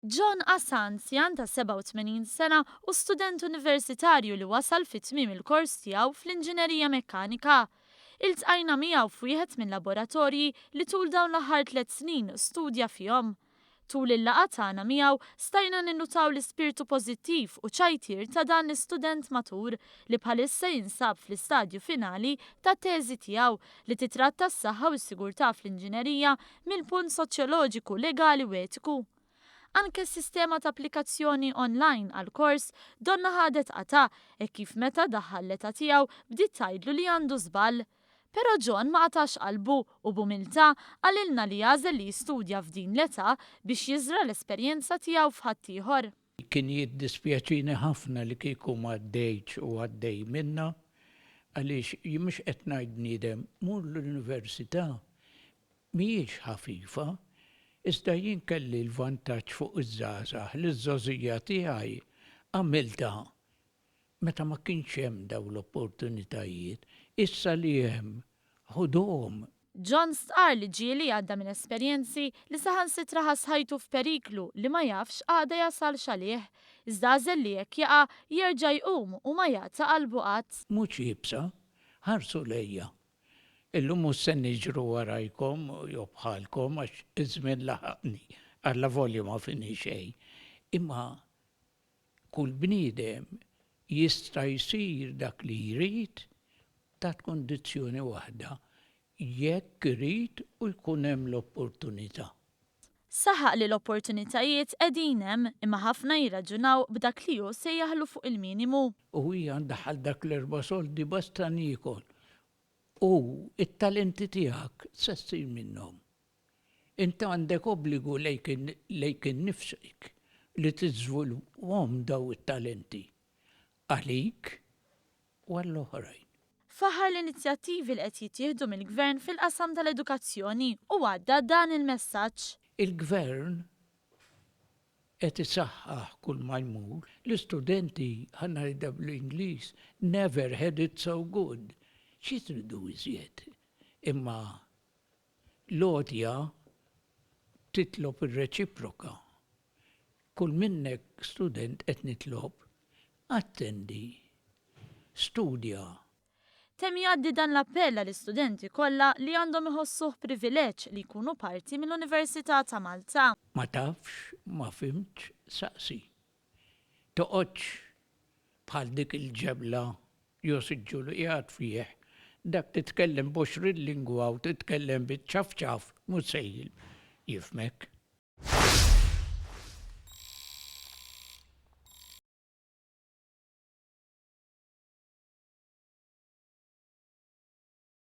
John Asa anzjan ta' 87 sena u student universitarju li wasal fi tmiem il-kors tiegħu fl-Inġinerija Mekkanika. Iltqajna miegħu f'wieħed mil-laboratorji li tul dawn l-aħħar tlett snin studja fihom. Tul il-laqgħa tagħna miegħu stajna ninnutaw l-ispirtu pożittiv u ċajtier ta' dan l-istudent matur li bħalissa jinsab fl-istadju finali tat-teżi tiegħu li titratta s-saħħa u s-sigurtà fl-inġinerija mill-punt soċjoloġiku, legali u etiku. Anke s-sistema ta' applikazzjoni online għall-kors donnha ħadet qatgħa hekk kif meta daħħal l-età tiegħu bdiet tgħidlu li għandu żball. Però John ma qatax qalbu u b'umiltà qalilna li għażel li jistudja f'din l-età biex jiżra' l-esperjenza tiegħu f'ħaddieħor. Kien jiddispjaċini ħafna li kieku m'għaddejtx u għaddej minnha għaliex jien mhux qed ngħid bniedem mur l-università Mhijiex ħafifa, iżda jien kelli l-vantaġġ fuq iż-żgħażagħ li ż-żgħożija tiegħi għamiltha meta ma kienx hemm dawn l-opportunitajiet. Issa li hemm, ħuduhom. John stqarr li ġieli għadda minn esperjenzi li saħansitra ħass ħajtu f'periklu li ma jafx għada jasalx għalih, iżda għażel li jekk jaqa' jerġa' jqum u ma jaqta' qalbu qatt. Mhux iebsa, ħarsu lejja. Illum mhux se niġru warajkom jew bħalkom għax iż-żmien laħaqni, allavolja ma fini xejn. Imma kull bniedem jista' jsir dak li jrid taħt kundizzjoni waħda, jekk irid u jkun hemm l-opportunità. Saħaq li l-opportunitajiet qegħdin hemm imma ħafna jirraġunaw b'dak li hu sejjaħlu fuq il-minimu. U hija ndaħħal dak l-erba' soldi basta niekol u t-talenti tiegħek se ssir minnhom. Int għandek obbligu lejk lejk innifsek li tiżvilupphom daw it-talenti għalik u għall-oħrajn. Faħħar l-inizjattivi li qed jittieħdu mill-Gvern fil-qasam tal-edukazzjoni u għadda dan il-messaġġ. Il-Gvern qed isaħħaħ kull ma jmur. L-istudenti, ħa ngħidha bl-Ingliż, never had it so good. Xi tridu iżjed? Imma l-għotja titlob ir-reċiproka. Kull minnek student qed nitlob, attendi, studja. Temm jgħaddi dan l-appell għall-istudenti kollha li għandhom iħossuh privileġġ li jkunu parti mill-Università ta' Malta. Ma tafx, ma fhimtx, saqsi. Toqgħodx bħal dik il-ġebla jew siġġu li qiegħed fih, dak titkellem b'għoxrin lingwa u titkellem biċ-ċafċaf mhux se jifhmek.